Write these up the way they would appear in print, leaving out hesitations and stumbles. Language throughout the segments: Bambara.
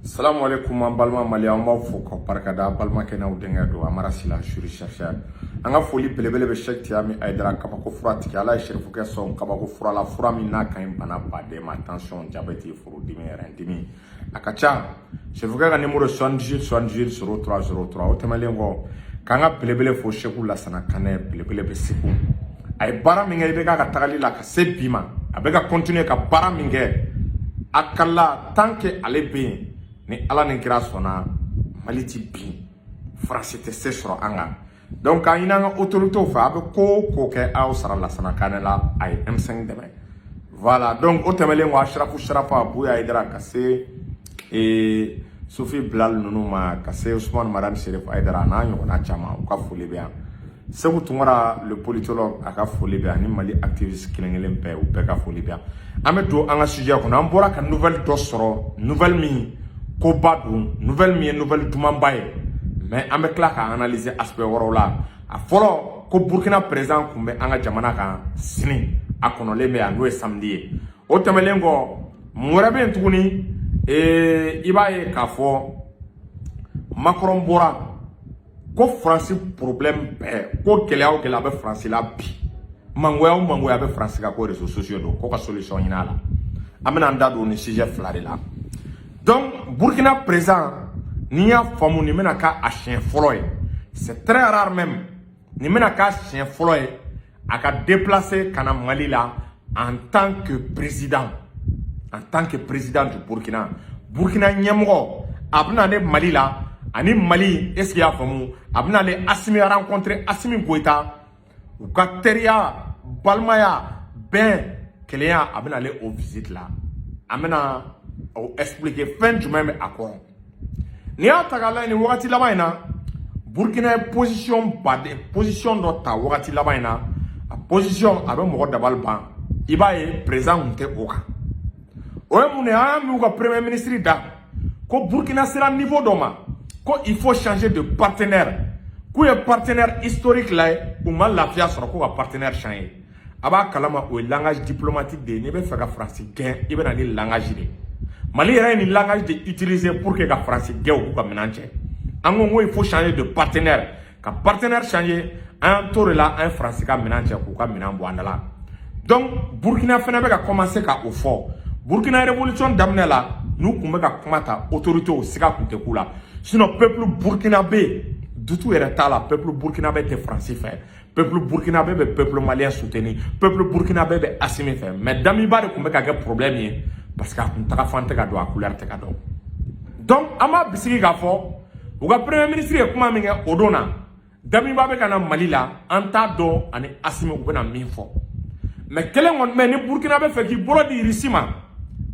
Salamu alaikum, an balima Mali, an b'aw fo ka barikada. An balimakɛ n'aw denkɛ don, Amara Sila, juriste chercheur. An ka foli belebele bɛ Cheikh Tiyami Ayidara, kabako fura tigi. Ala ye Serifukɛ sɔn kabako fura la, fura min n'a ka ɲi bana baden ma: tension, diabète, furudimi, rein dimi, a ka ca. Serifukɛ ka numéro 78 78 03 03. O tɛmɛnen kɔ, k'an ka belebele fo, Seku Lasana Kanɛ, belebele bɛ Segu. A ye baara min kɛ i bɛ k'a ka tagali la ka se bi ma, a bɛ ka continuer ka baara min kɛ a kala, tant que ale bɛ yen, ni Ala ni kira sɔnna, Mali ti bin, Faransi tɛ se sɔrɔ an kan. Donc k'a ɲini an ka autorités fɛ, a bɛ ko o ko kɛ, aw sara Lasana Kanɛ la, a ye M5 dɛmɛ. Voilà. Donc o tɛmɛnen kɔ, Asirafu Sarafa Buya Hayidara, ka se Sufi Bilal ninnu ma, ka se Usumani Madani Serif Hayidara, a n'a ɲɔgɔnna caman, u ka foli bɛ yan. Segu Tunkara, le politologue, a ka foli bɛ yan, ni Mali activiste kelen kelen bɛɛ, u bɛɛ ka foli bɛ yan. An bɛ don an ka sujet kɔnɔ. An bɔra ka nouvelle dɔ sɔrɔ, nouvelle min koba don, nouvelle min ye nouvelle dumanba ye, mais an bɛ tila ka analyser aspect wɛrɛw la. A fɔlɔ, ko Burkina président kun bɛ an ka jamana kan sini, a kɔnɔlen bɛ yan, n'o ye samedi ye. O tɛmɛnen kɔ, mun wɛrɛ bɛ yen tuguni? I b'a ye k'a fɔ Macron bɔra ko Faransi problème bɛɛ, ko gɛlɛya o gɛlɛya bɛ Faransi la bi, mangoya o mangoya bɛ Faransi kan, ko réseaux sociaux don, ko ka solution ɲini a la. An bɛna an da don nin sujet fila de la. Donc Burkina président, n'i y'a faamu, nin bɛna k'a siɲɛ fɔlɔ ye, c'est très rare même, nin bɛna k'a siɲɛ fɔlɔ ye a ka déplacer ka na Mali la en tant que président, en tant que président du Burkina. Burkina ɲɛmɔgɔ, a bɛna ne Mali la ani Mali, est ce que i y'a faamu, a bɛna ale Asimi rencontrer, Asimi Goïta, u ka teriya, balimaya, bɛn, kelenya, a bɛna ale o visite la. An bɛna o expliquer fɛn jumɛn bɛ a kɔrɔ. N'i y'a ta k'a lajɛ, nin wagati laban in na, Burkina ye position baden, position dɔ ta wagati laban in na. A position a bɛ mɔgɔ dabali ban. I b'a ye président kun tɛ o kan. O ye mun de ye? An y'a mɛn u ka premier ministre da ko Burkina sera niveau dɔ ma, ko il faut changer de partenaire, k'u ye partenaire historique la ye, u ma lafiya sɔrɔ, ko ka partenaire changer. A b'a kalama, o ye langage diplomatique de ye. N'i bɛ fɛ ka Faransi gɛn, i bɛ na ni langage de ye. Mali yɛrɛ ye nin langage de utiliser pour que ka Faransi gɛn, u k'u ka minɛn cɛ. An ko il faut changer de partenaire, ka partenaire changer. An y'an to de la, an ye Faransi ka minɛn cɛ k'u ka minɛn bɔ an da la. Donc Burkina fana bɛ ka commencer ka o fɔ. Burkina révolution daminɛ la, n'u tun bɛ ka kuma ta, autorités siga tun tɛ k'u la. Sinon peuple burkinabé, doute yɛrɛ t'a la, peuple burkinabé tɛ Faransi fɛ, peuple burkinabé bɛ peuple malien soutenir, peuple burkinabé bɛ Asimi fɛ. Mais Damiba de tun bɛ ka kɛ problème ye, parce que a kun taga fan tɛ ka don, a couleur tɛ ka dɔn. Donc an b'a bisigi k'a fɔ u ka premier ministre ye kuma min kɛ o don na, Damiba bɛ ka na Mali la, an t'a dɔn ani Asimi u bɛna min fɔ. Mais kelen kɔni bɛ, ni Burkina bɛ fɛ k'i bolo di Irisi ma,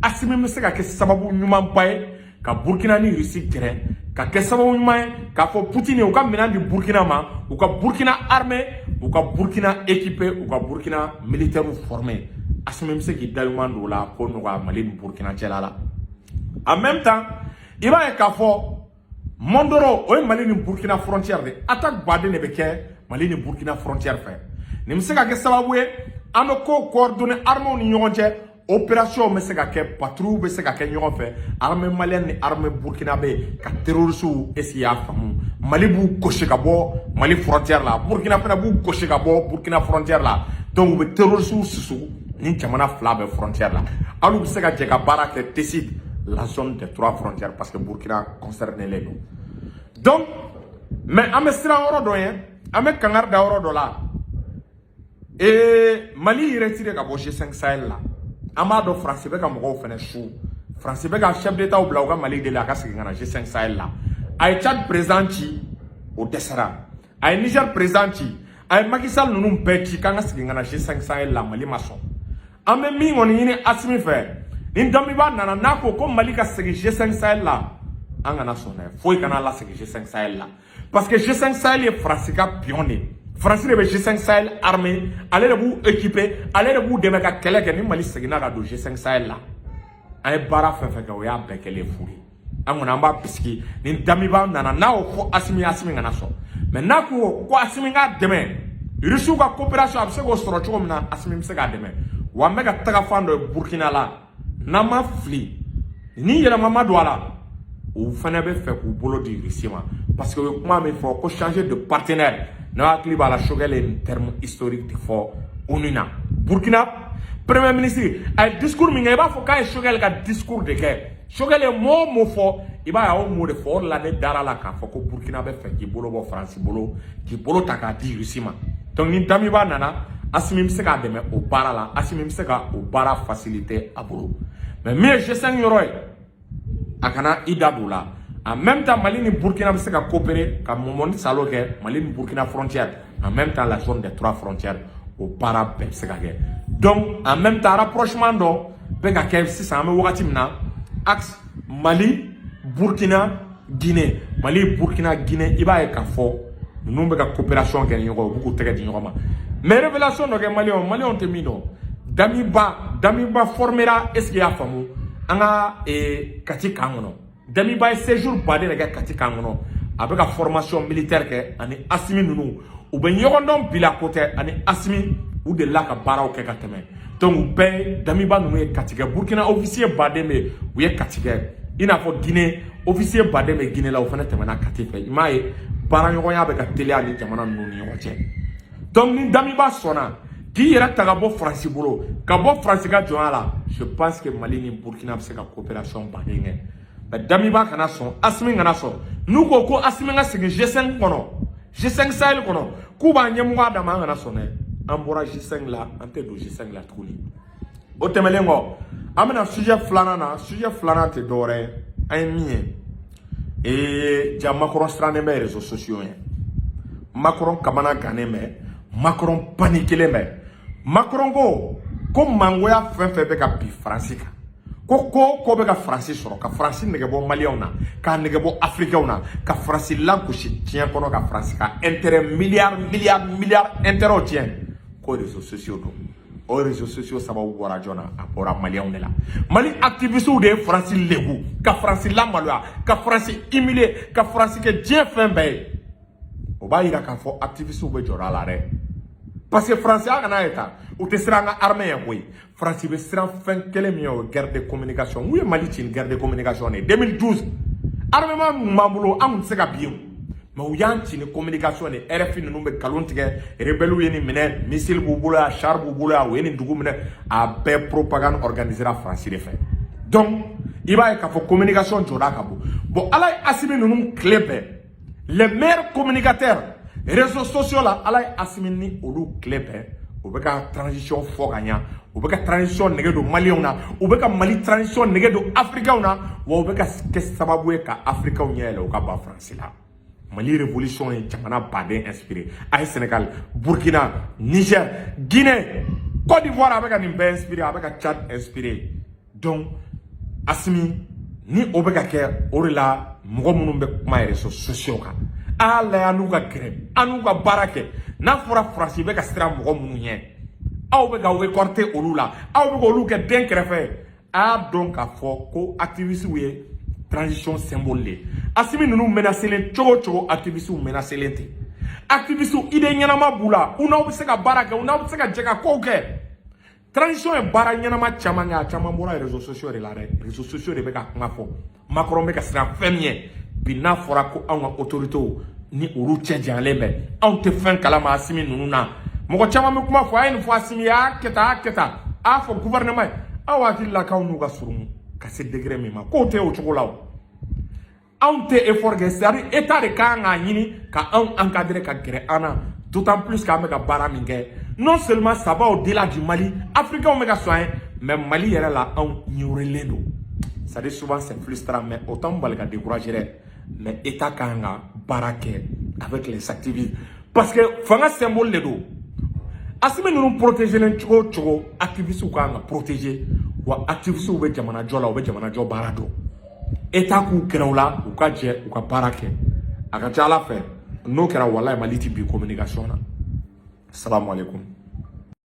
Asimi bɛ se ka kɛ sababu ɲumanba ye ka Burkina ni Irisi gɛrɛ, ka kɛ sababu ɲuman ye k'a fɔ Putini u ka minɛn di Burkina ma, u ka Burkina armée, u ka Burkina équipé, u ka Burkina militaire formé. Asimi bɛ se k'i da ɲuman don o la k'o nɔgɔya Mali ni Burkina cɛla la. En même temps, i b'a ye k'a fɔ Mondoro, o ye Mali ni Burkina frontière de, attaque baden de bɛ kɛ Mali ni Burkina frontière fɛ. Nin bɛ se ka kɛ sababu ye an bɛ ko coordonner armées ni ɲɔgɔn cɛ, opération bɛ se ka kɛ, patrouille bɛ se ka kɛ ɲɔgɔn fɛ, armée malienne ni armée burkinabé, ka terroristes, est ce que i y'a faamu, Mali b'u gosi ka bɔ Mali frontière la, Burkina fana b'u gosi ka bɔ Burkina frontière la. Donc u bɛ terroristes susu ni jamana fila bɛ frontière la. Hali u bɛ se ka jɛ ka baara kɛ Tessit, la zone des trois frontières, parce que Burkina concerné len don. Donc mais an bɛ siran yɔrɔ dɔ ye, an bɛ kangari da yɔrɔ dɔ la. Mali y'i retiré ka bɔ G5 Sahel la. An b'a dɔn Faransi bɛ ka mɔgɔw fɛnɛ su, Faransi bɛ ka chef d'état bila u ka Mali deli a ka segin ka na G5 Sahel la. A ye Tchad président ci, o dɛsɛra. A ye Niger président ci, a ye Macky Sall ninnu bɛɛ ci k'an ka segin ka na G5 Sahel la, Mali ma sɔn. An bɛ min kɔni ɲini Asimi fɛ, ni Damiba nana n'a ko ko Mali ka segin G5 Sahel la, an kana sɔn dɛ, foyi kana lasegin G5 Sahel la, parce que G5 Sahel ye Faransi ka pion de ye. Faransi de bɛ G5 Sahel armée, ale de b'u équipé, ale de b'u dɛmɛ ka kɛlɛ kɛ. Ni Mali seginna ka don G5 Sahel la, an ye baara fɛn fɛn kɛ, o y'a bɛɛ kɛlen fu ye. An kɔni an b'a bisigi, ni Damiba nana n'a y'o fɔ Asimi, Asimi kana sɔn. Mais n'a ko ko Asimi k'a dɛmɛ, Rusiw ka coopération, a bɛ se k'o sɔrɔ cogo min na, Asimi bɛ se k'a dɛmɛ. Wa an bɛ ka taga fan dɔ ye Burukina la, n'an ma fili, ni yɛlɛma ma don a la. U fana bɛ fɛ k'u bolo di Russie ma, parce que u ye kuma min fɔ ko changer de partenaire, n'a hakili b'a la, Choguel ye nin terme historique de fɔ ONU na. Burkina premier ministre a ye discours min kɛ, i b'a fɔ k'a ye Choguel ka discours de kɛ. Choguel ye mot o mot fɔ, i b'a ye a y'o mot de fɔ. O de la ne dara la k'a fɔ ko Burkina bɛ fɛ k'i bolo bɔ Faransi bolo, k'i bolo ta k'a di Russie ma. Donc ni Damiba nana, Assimi bɛ se k'a dɛmɛ o baara la, Assimi bɛ se ka o baara faciliter a bolo. Mais min ye G5 yɔrɔ ye, a kana i da don o la. En même temps, Mali ni Burkina bɛ se ka coopérer ka Mɔmɔ ni Salo kɛ Mali ni Burkina frontière, en même temps la zone des trois frontières, o baara bɛɛ bɛ se ka kɛ. Donc en même temps, rapprochement dɔ bɛ ka kɛ sisan. An bɛ wagati min na, axe Mali, Burkina, Guinée, Mali, Burkina, Guinée, i b'a ye k'a fɔ ninnu bɛ ka coopération kɛ ni ɲɔgɔn ye, u bɛ k'u tɛgɛ di ɲɔgɔn ma. Mais révélation dɔ kɛ Maliyɛnw, Maliyɛnw tɛ min dɔn, Damiba, Damiba formera, est ce que i y'a faamu, an ka Kati camp kɔnɔ. Damiba ye séjour baden de kɛ Kati camp kɔnɔ, a bɛ ka formation militaire kɛ. Ani Assimi ninnu, u bɛ ɲɔgɔn dɔn bi la ko tɛ, ani Assimi u delila ka baaraw kɛ ka tɛmɛ. Donc u bɛɛ, Damiba ninnu ye Kati kɛ. Burkina officier baden bɛ yen, u ye Kati kɛ, i n'a fɔ Guinée officier baden bɛ Guinée la, o fana tɛmɛna Kati fɛ. I m'a ye, baaraɲɔgɔnya bɛ ka teliya ni jamana ninnu ni ɲɔgɔn cɛ. Donc ni Damiba sɔnna k'i yɛrɛ ta ka bɔ Faransi bolo, ka bɔ Faransi ka jɔnya la, je pense que Mali ni Burkina bɛ se ka coopération baden kɛ. Mais Damiba kana sɔn, Assimi kana sɔn. N'u ko ko Assimi ka segin G5 kɔnɔ, G5 Sahel kɔnɔ, k'u b'a ɲɛmɔgɔ d'a ma, an kana sɔn dɛ. An bɔra G5 la, an tɛ don G5 la tuguni. O tɛmɛnen kɔ, an bɛna sujet filanan na. Sujet filanan tɛ dɔwɛrɛ ye, an ye min ye, ja Macron sirannen bɛ réseaux sociaux ɲɛ. Macron kamana gannen bɛ, Macron paniquelen bɛ. Macron ko ko mangoya fɛn fɛn bɛ ka bi Faransi kan, ko ko ko bɛ ka Faransi sɔrɔ, ka Faransi nɛgɛ bɔ Maliyɛnw na, k'a nɛgɛ bɔ Afirikɛnw na, ka Faransi lagosi diɲɛ kɔnɔ, ka Faransi ka intérêt, milliard, milliard, milliard intérêt tiɲɛ, ko réseaux sociaux don. O réseaux sociaux sababu bɔra jɔn na? A bɔra Maliyɛnw de la. Mali activistes de ye Faransi lebu, ka Faransi lamaloya, ka Faransi humilier, ka Faransi kɛ diɲɛ fɛn bɛɛ ye. O b'a yira k'a fɔ activistes bɛ jɔrɔ a la dɛ, parce que Faransi, a kana ye tan, u tɛ siran an ka armée ɲɛ koyi. Faransi bɛ siran fɛn kelen min ye, o ye guerre de communication. N'u ye Mali ci ni guerre de communication de ye 2012, armement mun b'an bolo, an tun tɛ se ka bin o, mais u y'an ci ni communication de ye. RFI ninnu bɛ nkalon tigɛ, rebelles ye nin minɛ, missile b'u bolo yan, char b'u bolo yan, u ye nin dugu minɛ, a bɛɛ propagande organisée Faransi de fɛ. Donc i b'a ye k'a fɔ communication jɔda ka bon. Bon, Ala ye Assimi ninnu tile bɛɛ, les meilleurs communicateurs réseaux sociaux la, Ala ye Assimi ni olu tile bɛɛ, u bɛ ka transition fɔ ka ɲa, u bɛ ka transition nege don Maliyɛnw na, u bɛ ka Mali transition nege don Africainw na, wa u bɛ ka kɛ sababu ye ka Africainw ɲɛ yɛlɛ, u ka ban Faransi la. Mali révolution ye jamana baden inspiré. A ye Sénégal, Burkina, Niger, Guinée, Côte d'Ivoire, a bɛ ka nin bɛɛ inspiré, a bɛ ka Tchad inspiré. Donc Assimi ni o bɛ ka kɛ, o de la mɔgɔ minnu bɛ kuma réseaux sociaux kan, a y'a lajɛ an n'u ka gɛrɛ, an n'u ka baara kɛ. N'a fɔra Faransi bɛ ka siran mɔgɔ minnu ɲɛ, aw bɛ ka écarter olu la, aw bɛ k'olu kɛ den kɛrɛfɛ, a y'a dɔn k'a fɔ ko activistes ye transition symbole de ye. Assimi ninnu menacelen cogo o cogo, activistes menacelen tɛ. Activistes, idée ɲɛnama b'u la, u n'aw bɛ se ka baara kɛ, u n'aw bɛ se ka jɛ ka kow kɛ. Transition ye baara ɲɛnama caman kɛ, a caman bɔra réseaux sociaux de la dɛ. Réseaux sociaux de bɛ ka kuma fɔ. Macron bɛ ka siran fɛn min ɲɛ bi, n'a fɔra ko anw ka autorités ni olu cɛ janyalen bɛ, anw tɛ fɛn kalama Assimi ninnu na. Mɔgɔ caman bɛ kuma fɔ, a ye nin fɔ Assimi ye, a y'a kɛ tan, a y'a kɛ tan, a y'a fɔ gouvernement ye. Aw hakili la k'aw n'u ka surun ka se degré min ma, k'o tɛ o cogo la o. Anw tɛ effort kɛ, c'est à dire état de kan k'a ɲini ka anw encadrer, ka gɛrɛ an na, d'autant plus k'an bɛ ka baara min kɛ, non seulement ça va au-delà du Mali, Africains bɛ ka sɔn an ye, mais Mali yɛrɛ la, anw ignorelen don. C'est à dire souvent c'est frustrant, mais o t'anw bali ka décourager dɛ. Mais état kan ka baara kɛ avec les activistes, parce que fanga symbole de don. Assimi ninnu protégelen cogo o cogo, activistes kan ka protéger, wa activistes bɛ jamana jɔ la, u bɛ jamana jɔ baara dɔn. État k'u gɛrɛ u la, u ka jɛ u ka baara kɛ. A ka ca Ala fɛ, n'o kɛra, walayi, Mali ti bi communication na. Salamu aleykum.